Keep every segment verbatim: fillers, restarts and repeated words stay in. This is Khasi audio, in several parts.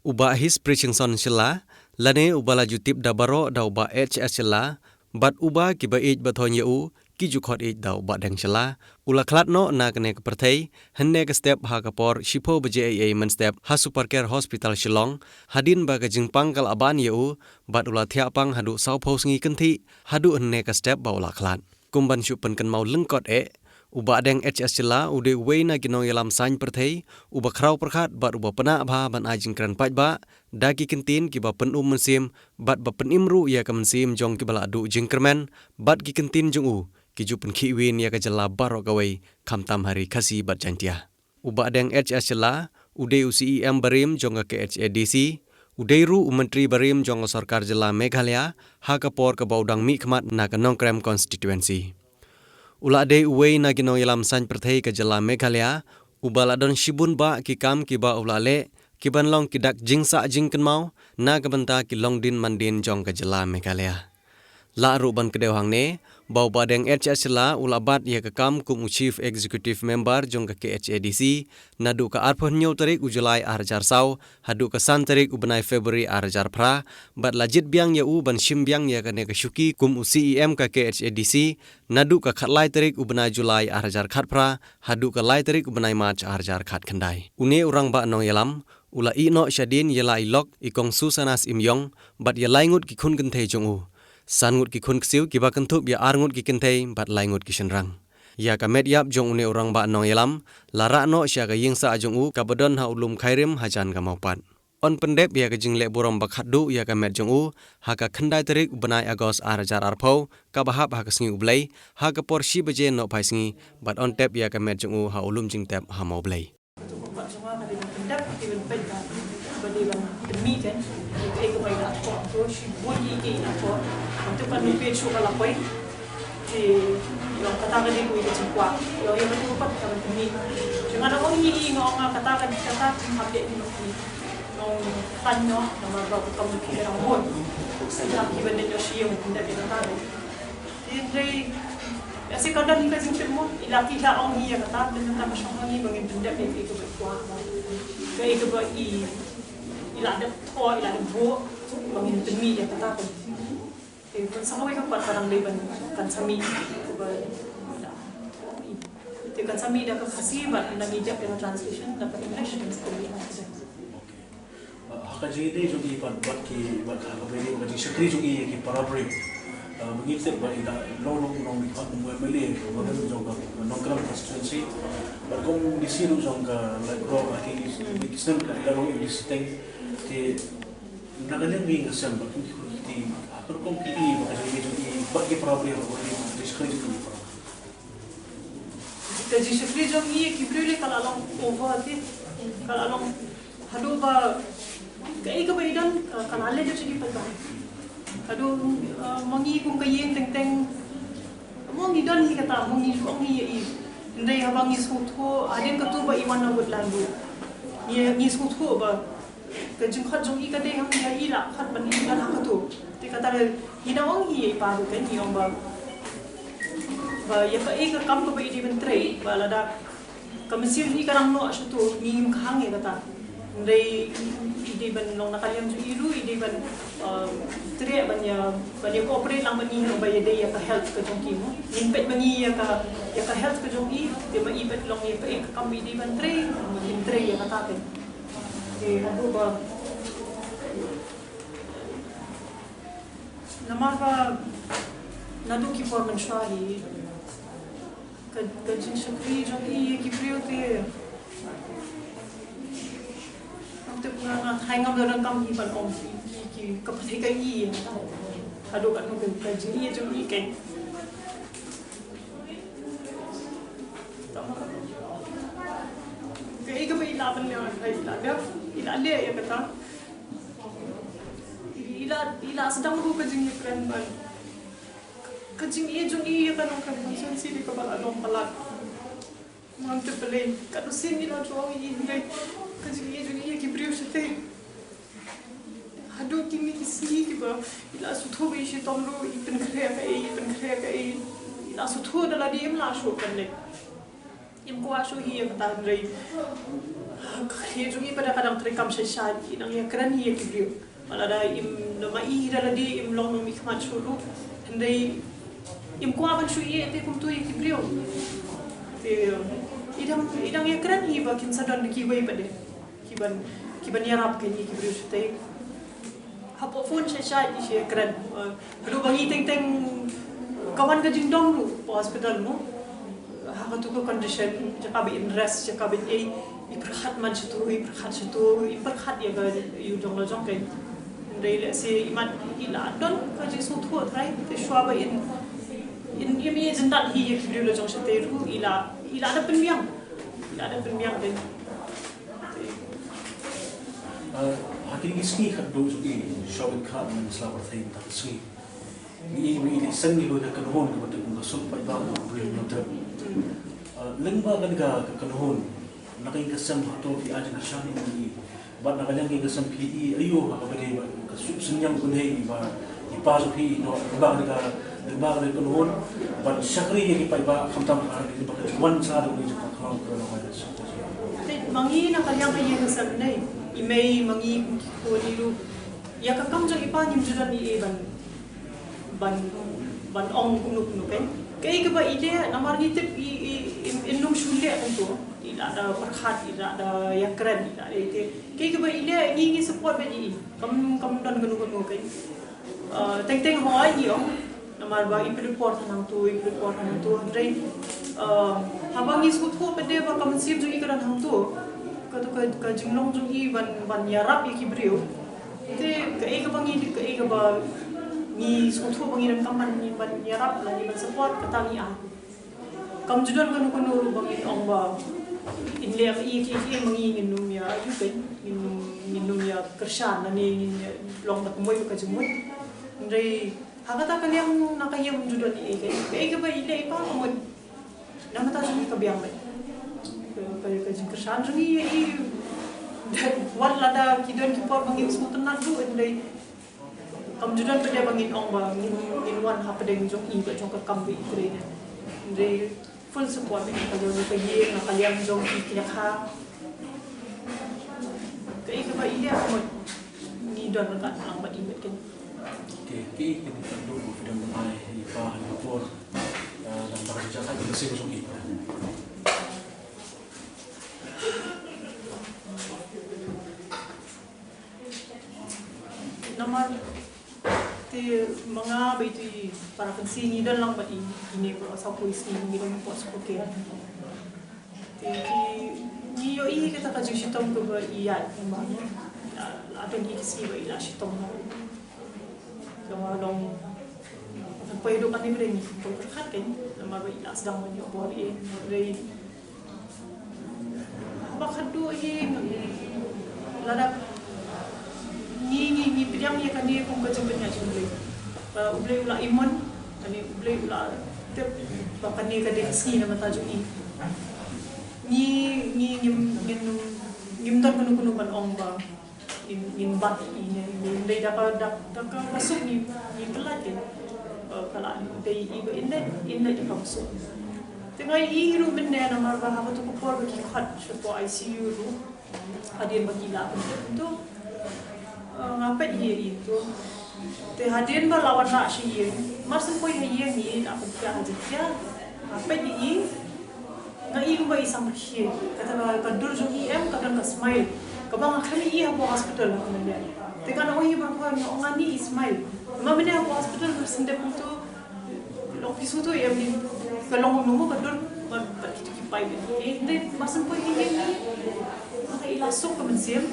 U Bah His Prichingson Shylla, lane uba la ju tip da baroh da u Bah H S Shylla, bad uba kiba ïeit ba thoiñ ïa u ki ju khot ïeit da u Bah Deng Shylla, u la khlad noh na kane ka pyrthei hynne ka step ha ka por shiphew baje eiei mynstep ha Super Care Hospital Shillong, hadien ba ka jingpang ka la ban ïa u, bad u la thiah pang haduh sawphew sngi kynthih haduh hynne ka step ba u la khlad. Kum ban shu pynkynmaw lyngkot eh, u Bah Deng H S Shylla u dei uwei na ki nongïalam saiñ pyrthei uba khraw pyrkhat bad uba pynah bha ban ai jingkren paidbah da ki kyntien kiba pynum mynsiem bad ba pynim ruh ïa ka mynsiem jong kiba la duh jingkyrmen, bad ki kyntien jong u ki ju pynkhih win ïa ka jylla baroh kawei, khamtam ha ri Khasi bad Jaintia. U Bah Deng H S Shylla u dei u C E M barim jong ka K H A D C, u dei ruh u Myntri barim jong ka Sorkar Jylla Meghalaya ha ka por kaba u dang mihkhmat na ka Nongkrem Constituency. U la dei uwei na ki nongïalam saiñ pyrthei ka jylla Meghalaya uba la don shibun bah ki kam kiba u la leh, kiban long ki dak jingsah jingkynmaw na ka bynta ki longdin mandien jong ka jylla Meghalaya. Lah ruh ban kdew hangne ba u Bah Deng H S Shylla u la bat ïa ka kam kum u Chief Executive Member jong ka K H A D C naduh ka arphew hynñiew tarik u July ar hajar saw haduh ka san tarik u bnai February ar hajar phra, bad la jied biang ïa u ban shim biang ïa kane ka shuki kum u C E M ka K H A D C naduh ka khatlai tarik u bnai July ar hajar khatphra haduh ka lai tarik u bnai March ar hajar khatkhyndai. Une u rangbah nongïalam u la ïeh noh shadien ïa la i lok i Kong Susana Syiemiong bad ïa lai ngut ki khun kynthei jong u, san ngut ki khun ksiew kiba kynthup ïa ar ngut ki kynthei bad lai ngut ki shynrang. Ïa ka met ïap jong une u rangbah nongïalam la rah noh sha ka ïingsah jong u kaba don ha u lum Khyrim hajan ka Mawpat. Yn pyndep ïa ka jingleh burom ba khatduh ïa ka met jong u ha ka khyndai tarik u bnai August ar hajar arphew, kaba hap ha ka sngi U Blei, ha ka por shi baje nohphai sngi, bad yn tep ïa ka met jong u ha u lum jingtep ha Mawblei. Wat jong nga ka dei ban pyndep, ka dei ban peit ba, ba dei ban pynmih kan. Ïa kaei kaba i la thoh, to shibun ïa kaei i la thoh. Hangto katno page shuh ka la poi. Te ïa kata ka dei kawei ka jingkwah. Ïa, ïa kato pat ka ban pynmih. Te nga da ong ïa i, nga ong nga kata ka, kata ka jingpynleh ni, nga ong tang noh, namar ba ka kam ka dei ka dang bun. Sa ïa ki ban dei ïa shi ïa ban pyndep ïa kata ka. Hynrei, ïa, sa ka don hi ka jingtip mo, i la ki la ong hi ïa kata, te kata ka shong ha ngi ba ngin pyndep ïa kaei kaba i kwah. Kaei kaba i, i la dep thoh, i la dep buh, ba ngin pynmih ïa kata ka. Te kan sa kawei ka pat ka dang dei ban, kan sa mih, kaba, te kan sa mih da ka Khasi bad ngi dep ïa ka translation da ka English, kan sa kawei ka. Ha ka jingïadei jong i bad, bad ki, bad ha kaba ïadei bad ka jingshakri jong i ïa ki para briew. Ah, ba ngi tip ba i la long, long, long, long, long M L A ba don jong ka Nongkrem constituency. Bad kum D C ruh jong ka Laitkroh, ha ki, ki snem ka i la long M D C teng. Te na ka liang jong i nga sngew ba kum ki, ki, ha ka rukom ki i ba ka jingïadei jong i bad ki para briew, ba ka jingshakri jong i para briew. Ka jingshakri jong ngi ki briew lei ka la long over te. Ka la long haduh ba kaei kaba i don ka, ka la leh da jong ngi pat ba. Haduh, uh, ma ngi kum ka ïing teng teng. Ma ngi don hi kata, ma ngi ju ong hi ïa i. Hynrei haba ngi sngewthuh hadien katu ba i wan na wut lang ruh. Ngi, ngi sngewthuh ba ka jingkhot jong i ka dei hangne, i la khot ban i ban ha katu. Te kata re ngi da ong hi ïa i pa ruh, te ngi ong ba, ba ïa kaei ka kam kaba i dei ban trei, ba lada ka mynsiem jong i ka rang noh shato, ngi ngim khang ïa kata. Hynrei i dei ban long na ka liang jong i ruh, i dei ban, um, trei ban ïa, ban ïa cooperate lang bad ngi, ba ïadei ïa ka health ka jong ki mo. Ngin peit ma ngi ïa ka, ïa ka health ka jong i, te ma i peit long ïa kaei ka kam i dei ban trei, ngin trei ïa kata te. Te haduh ba namar ba naduh ki por mynshuwa hi ka, ka jingshakri jong i ïa ki briew te. Ngam tip, nga, nga, hai ngam da donkam hi ban ong ki, ki, ki, ka pyrthei ka i. Haduh katno ka, ka jingïeit jong i ka. Kaei kaba i lah ban leh, i lah leh, i lah leh ïa kata. I lah, i lah sdang ruh ka jingïakren ban. Ka jingïeit jong i ïa ka Nongkrem constituency dei kaba la long palat. Ngam tip balei, katno sien i la ju ong ïa i, hynrei ka jingïeit jong i ïa ki briew shatei. Haduh kine ki sngi kiba i la sngewthuh ba i shitom ruh, i pynkhreh kaei, i pynkhreh kaei. I la sngewthuh da lade im lah shuh ban leh. Im kwah shuh hi ïa kata hynrei ka khlieh jong i pat ka dang treikam sha sha, i dang ïakren hi ïa ki briew. Lada im, namar i da lade im long nongmihkhmat shuh ruh, hynrei im kwah ban shu ïeh te kumto ïa ki briew. Te i dang, i dang ïakren hi ba kin sa don kiwei pat de kiban, kiban ïarap kein ïa ki briew shatei. Hapoh phone sha sha i shu ïakren. Haduh ba ngi teng teng ka wan ka jingdom ruh hapoh hospital mo. Ha katu ka condition, jaka ba in rest, jaka ba in ei, i pyrkhat man shatu, i pyrkhat shatu, i pyrkhat ïa ka ïew jong la jong kein. Hynrei lehse imat i la don ka jingsngewthuh trai, te shuwa ba in, in im ïa jyndat hi ïa ki briew la jong shatei ruh, i la, i la da pynbiang. I la da pynbiang kein. Ah, ha kine ki sngi khatduh jong i, shuwa ban kha ban sla pyrthei mynta ka sngi. Ngi, ngi ïohi seng ngi ïohi ka kynhun kaba tip kum ka Suk Paidbah ka Bri United. Ah, lyngba kane ka kynhun, na ka ïing ka sem hato ki ai jingkyrshan ïa ngi, bad na ka liang ka ïing ka sem phi i aïu ha kaba dei bad ka suk synñiang kynhun i ba i pa jong phi, no, lyngba kane ka, lyngba kane ka kynhun ban shakri ïa ki paidbah khamtam ha kane ka jingwan sa da kane ka jingkyrkhu coronavirus. Te ma ngi na ka liang ka ïing ka sem ne i mei ma ngi kum ki khun i ruh, ïa ka kam jong i pa ngim ju don ei ei ban, ban, ban ong kumno kumno kein. Kaei kaba i leh namar ngi tip i, i, i, in ym shu leh kumto. I la da pyrkhat, i la da ïakren, i la da ïa te. Kaei kaba i leh ngi, ngi support beit ïa i. Kam, kam don kano kano kein. Ah, teng teng hooid i ong. Namar ba i pynleit por tang hangto, i pynleit por tang hangto. Hynrei, ah, haba ngi sngewthuh pat de ba ka mynsiem jong i ka don hangto, kato ka, ka jinglong jong i ban, ban ïarap ïa ki briew. Te kaei kaba ngi, kaei kaba ngi sngewthuh ba ngi donkam ban, ban ïarap lane ban support, kata ngi ai. Kam ju don kano kano ruh ba ngin ong ba in leh ïa kiei kiei ma ngi, ngin ym ïa, ïa kein, ngin ym, ngin ym ïa kyrshan lane ngin ïa long da kumwei ka jingmut. Hynrei ha kata ka liang na ka ïing ym ju don ei ei kein. Kaei kaba i leh i pa ka mut na ka bynta jong ngi ka biang beit. Ka, ka, ka jingkyrshan jong ngi ïa i, wat lada ki don ki por ba ngim sngewtynnat ruh, hynrei kam ju don pat de ba ngin ong ba ngin, ngin wan hapdeng jong i bad jong ka kam ba i trei ne. Hynrei full support na ka liang ka ïing, na ka liang jong ki kynja kha. Kaei kaba i leh ka mut ngi don ryngkat lang bad i bad kein. Te kaei kane ka duh ba phi dang ai ïa i pa ha kane ka por, ah, namar ba ka jingshah ka mynsiem jong i. Namar te ma nga bad ito i para kynsi ngi don lang bad i, ine baroh sawphew sngi ngi don hapoh Sukukeh. Te ki, ngi ïohi kata ka jingshitom kaba i ïaid, namar la, la don hi ki sngi ba i la shitom. Ka long, poi haduh kane ba dei ngi poi pyrkhat kein, namar ba i la sdang ban ïoh bor ïa i, dei Ba khadduh hi, lada ngi, ngi, ngi pdiang ïa kane kum ka jingpynïaid jong U Blei. Ba U Blei u la imon, kane U Blei u la tip ba kane ka dei ka sngi na ka bynta jong i. Ngi, ngi, ngim, ngim, ngim don kano kano ban ong ba ngin, ngin bat ïa i ne, ngin dei da ka, da, da kaba suk ngi, ngi pynlait ïa, eh, ka la dei i ba in dei, in dei da kaba suk. Te nga ïohi ruh mynne namar ba ha kato ka por ba ki khot shapoh I C U ruh. Hadien ba ki la pyntip to, eh, nga peit ïa i to. Te hadien ba la wan rah sha ïing, mar shu poi ha ïing ïa i la pynkhia ha jingkhia. Nga peit ïa i, nga i kumba i samrkhie. Kata ka, ka dur jong i em, ka don ka smile. Kaba nga khlem i hapoh hospital ha mynne. Te nga ong ïa i ba nga ong nga i smile. Namar mynne hapoh hospital ka sngewdep kumto. Long phi sngewthuh em, ka long kumno mo ka dur, ba, ba kito ki paip. Eh, hynrei ba shu poi ha ïing ïa i, nga i la suk ka mynsiem.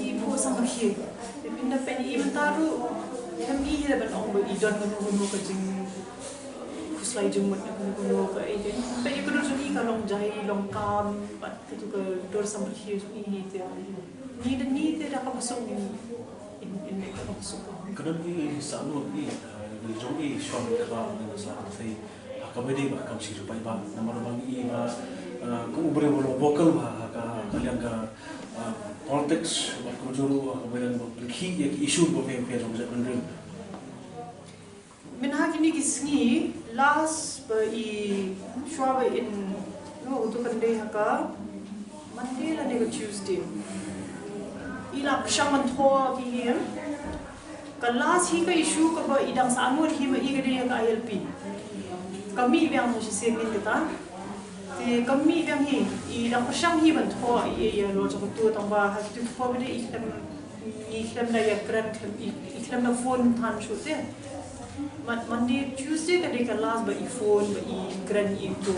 I buh samrkhie. Te phin da peit ïa i mynta ruh, khlem i hi da ban ong ba i don kano kano ka jing khuslai jingmut, kano kano ka, eh, peit ïa ka dur jong i ka long jai, long calm, bad kato ka dur samrkhie jong i hi te. Ngi da, ngi te da kaba suk ngi. In, in, in da kaba suk. Ka don i, i sah lut i, eh, i jong i shong ka ba, i sah lut i. Ha kaba dei ba ka kam shi ruh paidbah. Namar ba ngi i ba, eh, kum u briew ba long vocal ba ha ka, ka liang ka, eh, politics, ba kumjuh ruh ha kaba liang ba pynkhih ïa ki issue ba phi, phi jong ka jaitbynriew. Mynha kine ki sngi, last ba i, shuwa ba in, Uto kan dei ha ka Monday lane ka Tuesday. I la pyrshang ban thoh ïa ki hi. Ka last hi ka issue kaba i dang sangeh hi ma i ka dei ïa ka I L P. Ka mih biang shisien kata. Te ka mih biang hi, i dang pyrshang hi ban thoh ïa, ïa lor jong uto, tang ba ha uto uto ba dei i khlem, i khlem da ïakren, khlem, i, i khlem da phone than shuh te. Mon-, Monday, Tuesday ka dei ka last ba i phone, ba i kren ïa uto.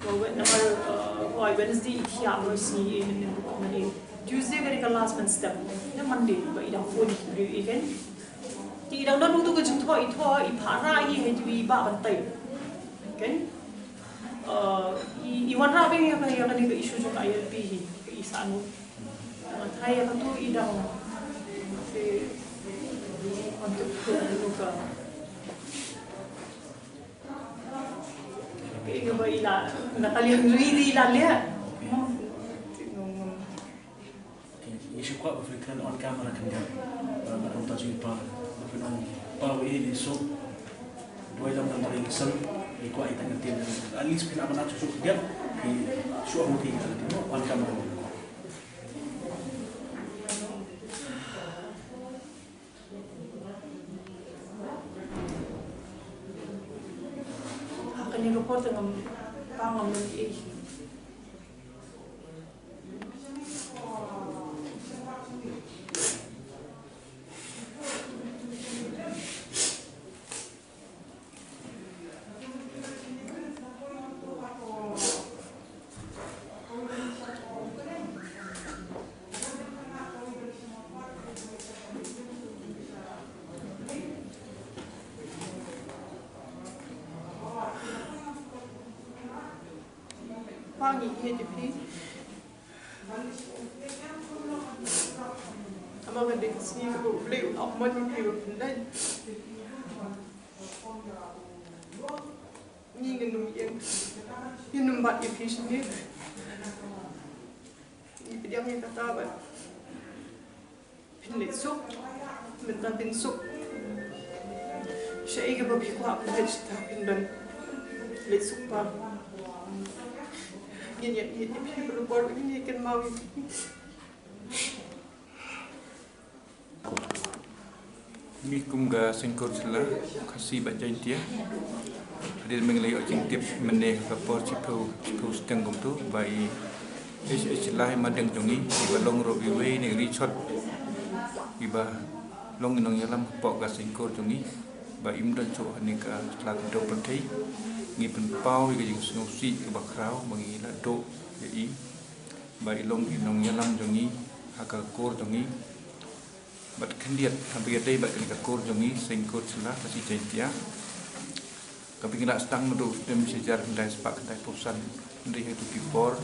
Ba Wed-, namar, uh, Wed-, Wednesday i thiah, Wednesday i, i, i, Tuesday ka dei ka last ban step. Na Monday ba i dang phone ïa ki briew i kren. Te i dang don uto ka jingthoh, i thoh, i phah rah hi ha uto i bah ban tei. Okay? Uh, i, i wanrah biang ïa ka, ïa kane ka issue jong ka I L P hi, ka i sangeh. Nga tharai ïa kato i dang, te, kato ka, ka i kaba i la, na ka liang jong i i la leh. Te, ngam, ngam. Okay, ngi shu kwah ba phin kren on camera khyndiat. Ba, ba don ta jingpa, ba phin ong, pa, wa i dei suk. Duwai lam dang ring sel, ngi kwah i tang ktien. At least phin ap ban ap suk suk khyndiat, phi shu ong phi ka ktien on camera. Ha kane ka por te ngam, pa, ngam ïohi. Pa, ngi ïeit ïa phi. Namar ka dei ka sngi kaba U Blei u la ong ïa phi ba phin leit. Ngi ngin ym ïeng, ngin ym bat ïa phi shuh. Ngi pdiang ïa kata bad phin leit suk, mynta phin suk. Shaei kaba phi kwah phin leit, shaei phin don. Leit suk, pa. Ngin ïa, ngin ïa phi, ngin ïa kynmaw ïa phi. Ngi kum ka Seng Kur Shylla, Khasi bad Jaiñtia, hadien ba ngi la ïoh jingtip mynne ha ka por shiphew, shiphew shiteng kumto ba i H H Shylla, i Madeng jong ngi, iba long ruh iwei na ki richot, iba long i nongïalam hapoh ka Seng Kur jong ngi, ba im don shuh ha kane ka sla kynthei pyrthei. Ngi pynpaw ïa ka jingsngewsih kaba khraw ba ngi la duh ïa i, ba i long i nongïalam jong ngi ha ka kur jong ngi. Bad khyndiat haba ïadei bad kane ka kur jong ngi, Seng Kur Shylla Khasi Jaiñtia, kaba ngi la sdang naduh u snem shi hajar khyndai spah khyndai phew san, hynrei ha kito ki por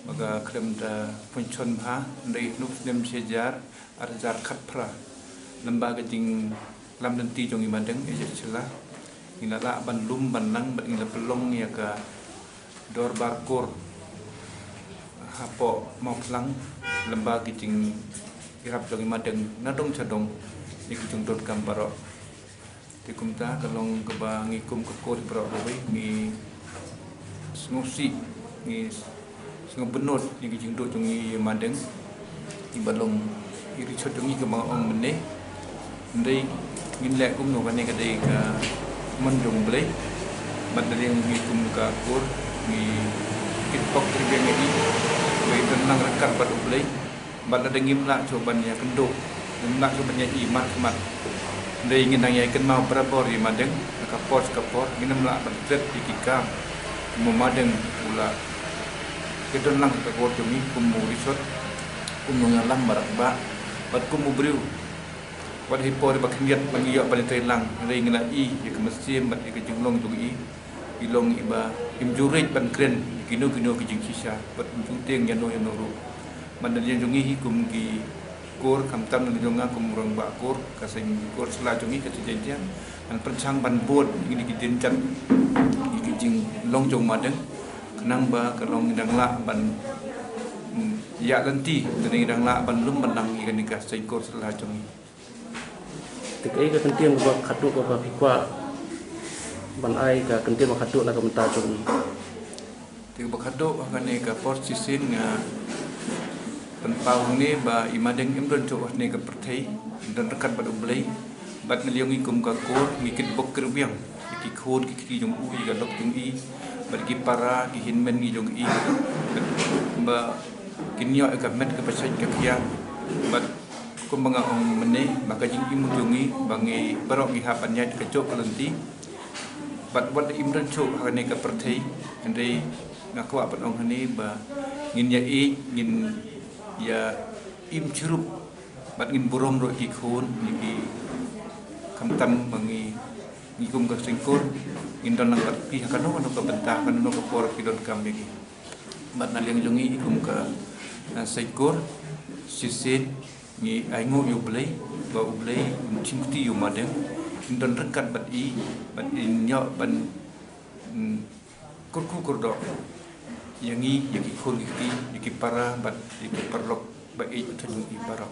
ba ka khlem da pynshong bha, hynrei naduh u snem shi hajar ar hajar khatphra, lyngba ka jingïalam lynti jong i Madeng H H Shylla, ngi la lah ban lum ban lang bad ngi la pynlong ïa ka dorbar kur hapoh Mawphlang, lyngba ki jingïarap jong i Madeng na dong sha dong, ïa ki jingdonkam baroh. Te kumta ka long kaba ngi kum ka kur baroh kawei ngi sngewsih, ngi sngewbynnud ïa ki jingduh jong i Madeng, iba long i richot jong ngi kumba nga ong mynne. Hynrei ngin leh kumno, kane ka dei ka mon jong U Blei. Bad na liang ngi kum ka kur ngi kitbok kitrwiang ïa i, ba i don lang ryngkat bad U Blei. Bad lada ngim lah shuh ban ïakynduh, ngim lah shuh ban ïa i mat khmat, hynrei ngin nang ïa kynmaw barabor ïa i Madeng ha ka por sha ka por. Ngin ym lah ban klet ïa ki kam. Kum u Madeng u la ïadon lang ha ka kur jong ngi kum u richot, kum u nongïalam baroh ba, bad kum u briew. Wat ha i por iba khyndiat ba ngi ïoh ban ïatrei lang, hynrei ngi la i ïa ka mynsiem bad ïa ka jinglong jong i. I long iba im ju rit ban kren ïa kino kino ki jingshisha, bad im ju tieng ïano ïano ruh. Bad na liang jong ngi hi kum ki kur, khamtam na liang jong nga kum u rangbah kur ka Seng Kur Shylla jong ngi ka Khasi Jaiñtia, ngan pyrshang ban bud ïa kine ki dienjat, ïa ki jinglong jong u Madeng, khnang ba ka long ngi dang lah ban, mm, ïaid lynti, khnang ngi dang lah ban lum ban lang ïa kane ka Seng Kur Shylla jong ngi. Te kaei ka kyntien kaba khatduh kaba phi kwah ban ai, ka kyntien ba khatduh na ka bynta jong ngi? Te ba khadduh ha kane ka por shisien nga pynpaw hangne ba i Madeng im don shuh ha kane ka pyrthei, don ryngkat bad U Blei. Bad na liang ngi kum ka kur ngi kitbok kitrwiang ïa ki khun ki kti jong u, ïa ka lok jong i, bad ki para ki hynmen ngi jong i, ba kin ïoh ïa ka met ka pyrshah ka khia. Bad kumba nga ong mynne ba ka jingim jong ngi ba ngi baroh ngi hap ban ïaid ka jong ka lynti. Bad wat im don shuh ha kane ka pyrthei, hynrei nga kwah ban ong hangne ba ngin ïa ïeit, ngin ïa im chirup, bad ngin burom ruh ïa ki khun ïa ki, khamtam ba ngi, ngi kum ka seng kur ngin don lang bad ki ha kano kano ka bynta, ha kano kano ka por ki donkam ïa ki. Bad na liang jong ngi kum ka, eh, seng kur shisien ngi ainguh ïa U Blei ba U Blei un shim kti ïa u Madeng, un don ryngkat bad i, bad in ïoh ban, mm, kyrkhu kyrdoh ïa ngi, ïa ki khun ki kti, ïa ki para bad ïa ki paralok ba ïeit ba thoh jong i baroh.